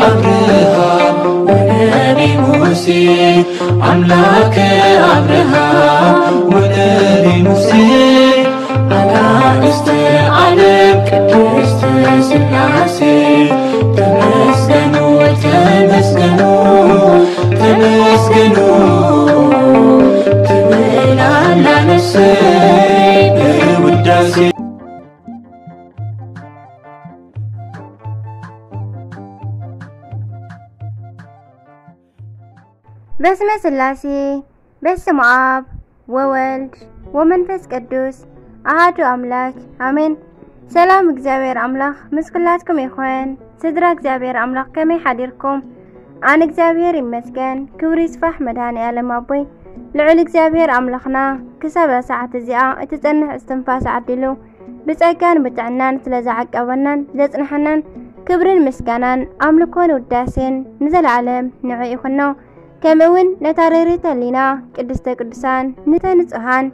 አብርሃም ወነቢ ሙሴ፣ አምላከ አብርሃም ወነቢ ሙሴ፣ አናእስተ ዓለም ቅድስት ሥላሴ፣ ተመስገኑ፣ ተመስገኑ፣ ተመስገኑ ትብል ኣላ ነፍሰይ ብውዳሴ። በስመ ሥላሴ፣ በስመ አብ ወወልድ ወመንፈስ ቅዱስ አሐዱ አምላክ አሜን። ሰላም እግዚኣብሔር ኣምላኽ ምስ ኩላትኩም ይኹን። ስድራ እግዚኣብሔር ኣምላኽ ከመይ ሓዲርኩም? ኣነ እግዚኣብሔር ይመስገን፣ ክብሪ ይስፋሕ መድኃኔ ዓለም ኣቦይ። ልዑል እግዚኣብሔር ኣምላኽና ክሳብ እዛ ሰዓት እዚኣ እትጸንሕ እስትንፋስ ዓዲሉ ብጸጋን ብጥዕናን ስለ ዝዓቀበናን ዘጽንሐናን ክብርን ምስጋናን ኣምልኮን ውዳሴን ንዘለዓለም ንዑ ይኹኖ። ከምኡ እውን ነታ ርህርህተ ህሊና ቅድስተ ቅዱሳን ንተ ንጹሃን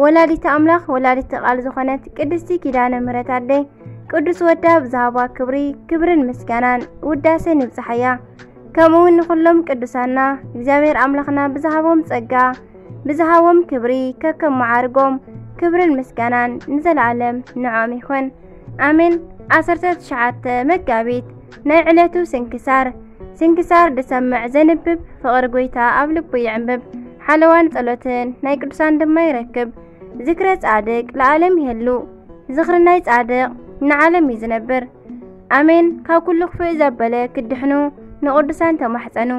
ወላዲተ ኣምላኽ ወላዲተ ቃል ዝኾነት ቅድስቲ ኪዳነ ምሕረት ኣደይ ቅዱስ ወዳ ብዝሃባ ክብሪ ክብርን ምስጋናን ውዳሴን ይብጽሓያ። ከምኡ እውን ንኹሎም ቅዱሳና እግዚኣብሔር ኣምላኽና ብዝሃቦም ጸጋ ብዝሃቦም ክብሪ ከከም መዓርጎም ክብርን ምስጋናን ንዘለዓለም ንዖም ይኹን። ኣሜን። ዓሰርተ ትሽዓተ መጋቢት ናይ ዕለቱ ስንክሳር። ስንክሳር ድሰምዕ ዘንብብ ፍቕሪ ጐይታ ኣብ ልቡ ይዕንብብ። ሓለዋን ጸሎትን ናይ ቅዱሳን ድማ ይረክብ። ዝክረ ጻድቅ ለዓለም ይሄሉ። ዝኽሪ ናይ ጻድቕ ንዓለም እዩ ዝነብር። ኣሜን። ካብ ኩሉ ክፉእ ዘበለ ክድሕኑ ንቅዱሳን ተማሕጸኑ።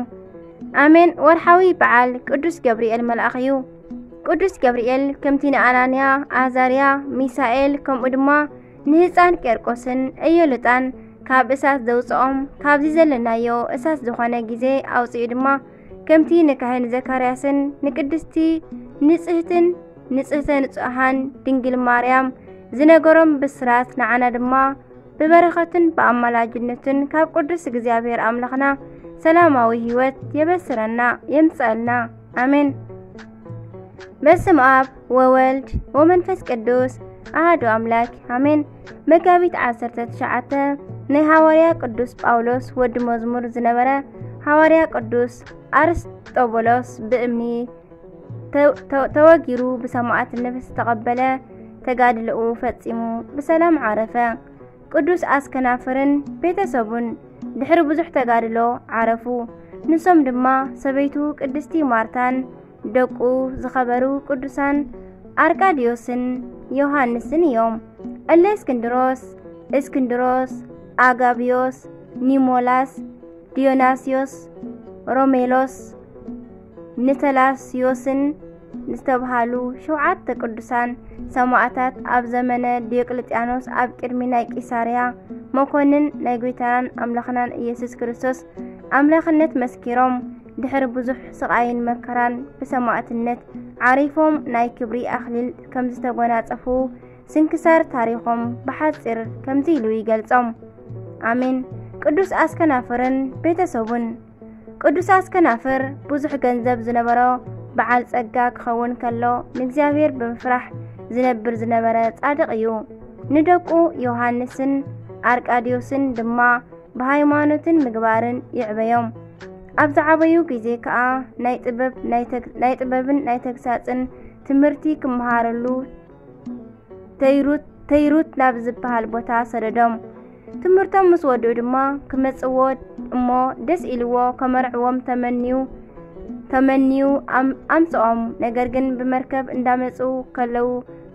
ኣሜን። ወርሓዊ በዓል ቅዱስ ገብርኤል መልኣኽ እዩ። ቅዱስ ገብርኤል ከምቲ ንኣናንያ፣ ኣዛርያ፣ ሚሳኤል ከምኡ ድማ ንህፃን ቄርቆስን እዮልጣን ካብ እሳት ዘውፅኦም ካብዚ ዘለናዮ እሳት ዝኾነ ግዜ ኣውፅኡ ድማ ከምቲ ንካህን ዘካርያስን ንቅድስቲ ንጽህትን ንጽህተ ንጹሃን ድንግል ማርያም ዝነገሮም ብስራት ንዓና ድማ ብበረኸትን ብኣማላጅነትን ካብ ቅዱስ እግዚኣብሔር ኣምላኽና ሰላማዊ ህይወት የበስረና የምጽኣልና። ኣሜን። በስም ኣብ ወወልድ ወመንፈስ ቅዱስ ኣሃዱ ኣምላክ ኣሜን። መጋቢት ዓሰርተ ትሽዓተ ናይ ሃዋርያ ቅዱስ ጳውሎስ ወዲ መዝሙር ዝነበረ ሃዋርያ ቅዱስ ኣርስጦቦሎስ ብእምኒ ተ-፣ ተ-፣ ተወጊሩ ብሰማዕትነት ዝተቐበለ ተጋድሎኡ ፈጺሙ ብሰላም ዓረፈ። ቅዱስ ኣስከናፍርን ቤተሰቡን ድሕሪ ብዙሕ ተጋድሎ ዓረፉ። ንሶም ድማ ሰበይቱ ቅድስቲ ማርታን ደቁ ዝኸበሩ ቅዱሳን ኣርቃድዮስን ዮሃንስን እዮም። እለ እስክንድሮስ፣ እስክንድሮስ፣ ኣጋብዮስ፣ ኒሞላስ፣ ዲዮናስዮስ፣ ሮሜሎስ፣ ንተላስዮስን ዝተብሃሉ ሸውዓተ ቅዱሳን ሰማዕታት ኣብ ዘመነ ዲዮቅልጥያኖስ ኣብ ቅድሚ ናይ ቂሳርያ መኮንን ናይ ጐይታናን ኣምላኽናን ኢየሱስ ክርስቶስ ኣምላኽነት መስኪሮም ድሕሪ ብዙሕ ስቓይን መከራን ብሰማዕትነት ዓሪፎም ናይ ክብሪ ኣኽሊል ከም ዝተጎናጸፉ ስንክሳር ታሪኾም ብሓጺር ከምዚ ኢሉ ይገልጾም። ኣሜን። ቅዱስ ኣስከናፍርን ቤተሰቡን። ቅዱስ ኣስከናፍር ብዙሕ ገንዘብ ዝነበሮ በዓል ጸጋ ክኸውን ከሎ ንእግዚኣብሔር ብምፍራሕ ዝነብር ዝነበረ ጻድቕ እዩ። ንደቁ ዮሃንስን ኣርቃድዮስን ድማ ብሃይማኖትን ምግባርን ይዕበዮም። ኣብ ዝዓበዩ ግዜ ከኣ ናይ ጥበብ፣ ናይ ተግ-፣ ናይ ጥበብን ናይ ተግሳጽን ትምህርቲ ክመሃረሉ ተይሩት፣ ተይሩት ናብ ዝበሃል ቦታ ሰደዶም። ትምህርቶም ምስ ወድኡ ድማ ክመጽዎ እሞ ደስ ኢልዎ ከመርዕዎም ተመንዩ፣ ተመንዩ ኣም-፣ ኣምጽኦም። ነገር ግን ብመርከብ እንዳመጹ ከለዉ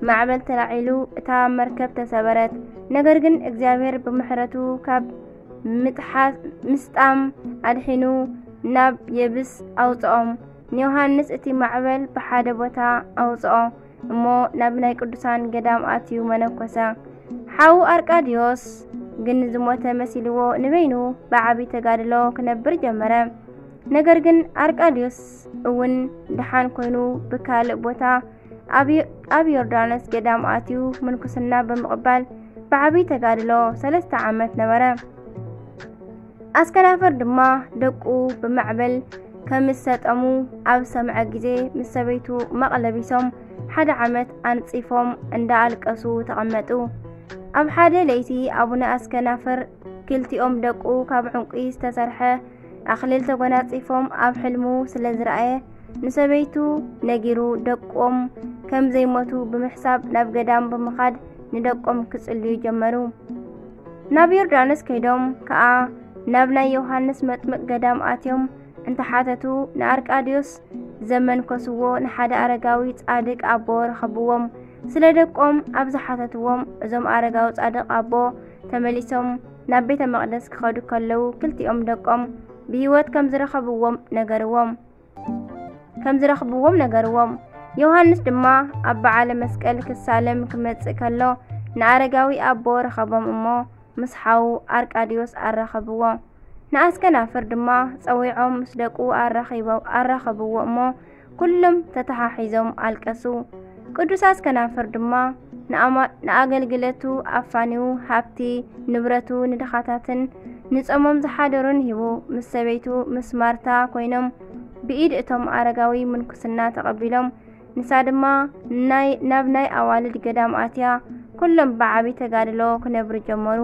ማዕበል ተላዒሉ እታ መርከብ ተሰበረት። ነገር ግን እግዚኣብሔር ብምሕረቱ ካብ ምጥሓስ፣ ምስጣም ኣድሒኑ ናብ የብስ ኣውጽኦም። ንዮሃንስ እቲ ማዕበል ብሓደ ቦታ ኣውጽኦ እሞ ናብ ናይ ቅዱሳን ገዳም ኣትዩ መነኮሰ። ሓዉ ኣርቃድዮስ ግን ዝሞተ መሲልዎ ንበይኑ ብዓቢ ተጋድሎ ክነብር ጀመረ። ነገር ግን ኣርቃድዮስ እውን ደሓን ኮይኑ ብካልእ ቦታ ኣብ ዮ-፣ ኣብ ዮርዳኖስ ገዳም ኣትዩ ምንኩስና ብምቕባል ብዓቢ ተጋድሎ ሰለስተ ዓመት ነበረ። ኣስከናፍር ድማ ደቁ ብማዕበል ከም ዝሰጠሙ ኣብ ሰምዐ ግዜ ምስ ሰበይቱ ማቕ ለቢሶም ሓደ ዓመት ኣንጺፎም እንዳ ኣልቀሱ ተቐመጡ። ኣብ ሓደ ለይቲ ኣቡነ ኣስከናፍር ክልቲኦም ደቁ ካብ ዕንቁ ዝተሰርሐ ኣኽሊል ተጎናጺፎም ኣብ ሕልሙ ስለ ዝረኣየ፣ ንሰበይቱ ነጊሩ ደቆም ከም ዘይሞቱ ብምሕሳብ ናብ ገዳም ብምኻድ ንደቆም ክጽልዩ ጀመሩ። ናብ ዮርዳኖስ ከይዶም ከኣ ናብ ናይ ዮሃንስ መጥምቅ ገዳም ኣትዮም እንተሓተቱ፣ ንኣርቃድዮስ ዘመንኮስዎ ንሓደ ኣረጋዊ ጻድቅ ኣቦ ረኸብዎም። ስለ ደቆም ኣብ ዝሓተትዎም፣ እዞም ኣረጋዊ ጻድቅ ኣቦ ተመሊሶም ናብ ቤተ መቕደስ ክኸዱ ከለዉ፣ ክልቲኦም ደቆም ብህይወት ከም ዝረኸብዎም ነገርዎም ከም ዝረኽብዎም ነገርዎም። ዮሃንስ ድማ ኣብ በዓለ መስቀል ክሳለም ክመጽእ ከሎ፣ ንኣረጋዊ ኣቦ ረኸቦም እሞ ምስ ሓዉ ኣርቃድዮስ ኣራኸብዎ። ንኣስከናፍር ድማ ጸዊዖም ምስ ደቁ ኣራኺቦ-፣ ኣራኸብዎ እሞ፣ ኩሎም ተተሓሒዞም ኣለቀሱ። ቅዱስ ኣስከናፍር ድማ ንኣማ-፣ ንኣገልግለቱ ኣፋንዩ ሃብቲ ንብረቱ ንድኻታትን ንጾሞም ዝሓደሩን ሂቡ፣ ምስ ሰበይቱ ምስ ማርታ ኮይኖም ብኢድ እቶም ኣረጋዊ ምንኩስና ተቐቢሎም፣ ንሳ ድማ ናይ፣ ናብ ናይ ኣዋልድ ገዳም ኣትያ፣ ኩሎም ብዓቢ ተጋድሎ ክነብሩ ጀመሩ።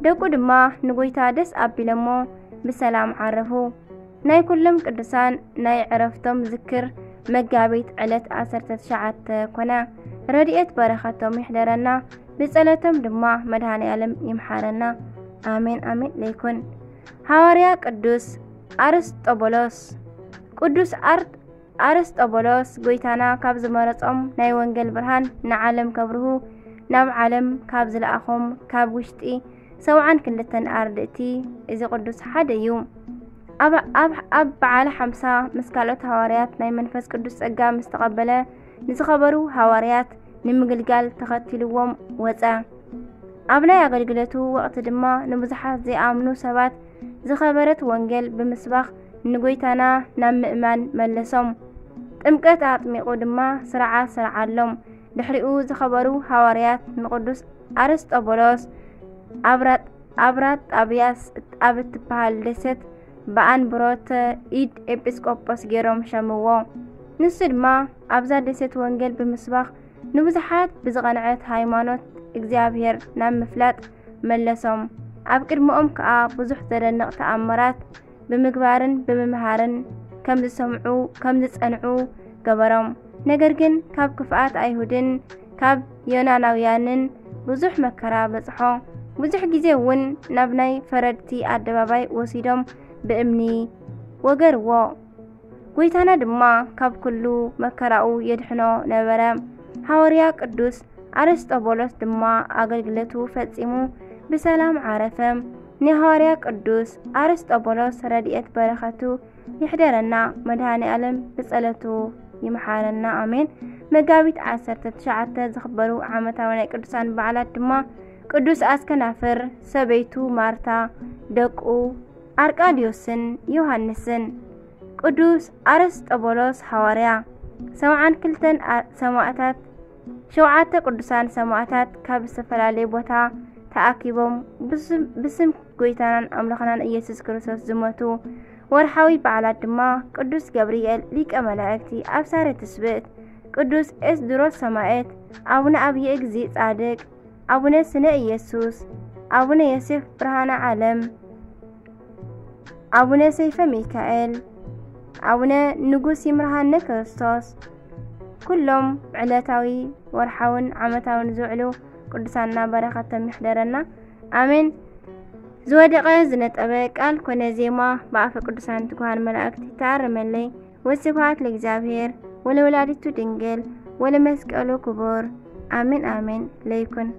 ደቁ ድማ ንጎይታ ደስ ኣቢሎሞ ብሰላም ዓረፉ። ናይ ኩሎም ቅዱሳን ናይ ዕረፍቶም ዝክር መጋቢት ዕለት ዓሰርተ ትሽዓተ ኮነ። ረድኤት በረኸቶም ይሕደረና፣ ብጸሎቶም ድማ መድኃኔ ዓለም ይምሓረና። ኣሜን፣ ኣሜን ለይኩን። ሃዋርያ ቅዱስ ኣርስጦቦሎስ። ቅዱስ ኣር-፣ ኣርስጦቦሎስ ጎይታና ካብ ዝመረጾም ናይ ወንጌል ብርሃን ንዓለም ከብርሁ ናብ ዓለም ካብ ዝለኣኾም ካብ ውሽጢ ሰብዓን ክልተን ኣርድእቲ እዚ ቅዱስ ሓደ እዩ። ኣብ፣ ኣብ፣ ኣብ በዓለ ሓምሳ ምስ ካልኦት ሃዋርያት ናይ መንፈስ ቅዱስ ጸጋ ምስ ተቐበለ፣ ንዝኸበሩ ሃዋርያት ንምግልጋል ተኸቲልዎም ወጸ። ኣብ ናይ ኣገልግለቱ ወቕቲ ድማ ንብዙሓት ዘይኣምኑ ሰባት ዝኸበረት ወንጌል ብምስባኽ ንጎይታና ናብ ምእማን መለሶም። ጥምቀት ኣጥሚቑ ድማ ስርዓት ሰርዓሎም። ድሕሪኡ ዝኸበሩ ሃዋርያት ንቅዱስ ኣርስጦቦሎስ ኣብራ-፣ ኣብራጣብያስ ኣብ እትበሃል ደሴት ብኣንብሮተ ኢድ ኤጲስቆጶስ ገይሮም ሸምዎ። ንሱ ድማ ኣብዛ ደሴት ወንጌል ብምስባኽ ንብዙሓት ብዝቐንዐት ሃይማኖት እግዚኣብሔር ናብ ምፍላጥ መለሶም። ኣብ ቅድመኦም ከኣ ብዙሕ ዘደንቕ ተኣምራት ብምግባርን ብምምሃርን ከም ዝሰምዑ፣ ከም ዝጸንዑ ገበሮም። ነገር ግን ካብ ክፍኣት ኣይሁድን ካብ ዮናናውያንን ብዙሕ መከራ በጽሖ። ብዙሕ ግዜ እውን ናብ ናይ ፈረድቲ ኣደባባይ ወሲዶም ብእምኒ ወገርዎ። ጎይታና ድማ ካብ ኩሉ መከራኡ የድሕኖ ነበረ። ሃዋርያ ቅዱስ ኣርስጦቦሎስ ድማ ኣገልግለቱ ፈጺሙ ብሰላም ዓረፈ። ንሃዋርያ ቅዱስ ኣርስጦቦሎስ ረድኤት በረኸቱ ይሕደረና። መድኃኔ ዓለም ብጸሎቱ ይምሓረና። ኣሜን። መጋቢት ዓሰርተ ትሽዓተ ዝኽበሩ ዓመታዊ ናይ ቅዱሳን በዓላት ድማ ቅዱስ ኣስከናፍር፣ ሰበይቱ ማርታ፣ ደቁ ኣርቃድዮስን ዮሃንስን። ቅዱስ ኣርስጦቦሎስ ሃዋርያ። ሰብዓን ክልተን ኣ-፣ ሰማእታት፣ ሸውዓተ ቅዱሳን ሰማእታት ካብ ዝተፈላለየ ቦታ ተኣኪቦም ብስም፣ ብስም ጎይታናን ኣምላኽናን ኢየሱስ ክርስቶስ ዝሞቱ። ወርሓዊ በዓላት ድማ ቅዱስ ገብርኤል ሊቀ መላእክቲ ኣብ ሳረ ትስብእት፣ ቅዱስ ኤስድሮስ ሰማዕት፣ ኣቡነ ኣብየ እግዚእ ጻድቅ፣ ኣቡነ ስነ ኢየሱስ፣ ኣቡነ ዮሴፍ ብርሃነ ዓለም፣ ኣቡነ ሰይፈ ሚካኤል፣ ኣቡነ ንጉስ ይምርሃነ ክርስቶስ፣ ኩሎም ዕለታዊ፣ ወርሓውን ዓመታውን ዝውዕሉ ቅዱሳንና በረኸቶም ይሕደረና። ኣሜን። ዝወደቐ ዝነጠበ ቃል ኮነ ዜማ ብኣፈ ቅዱሳን ትጉሃን መላእክት ይተኣረመለይ። ወስብሐት ለእግዚኣብሔር ወለወላዲቱ ድንግል ወለመስቀሉ ክቡር። ኣሜን ኣሜን ለይኩን።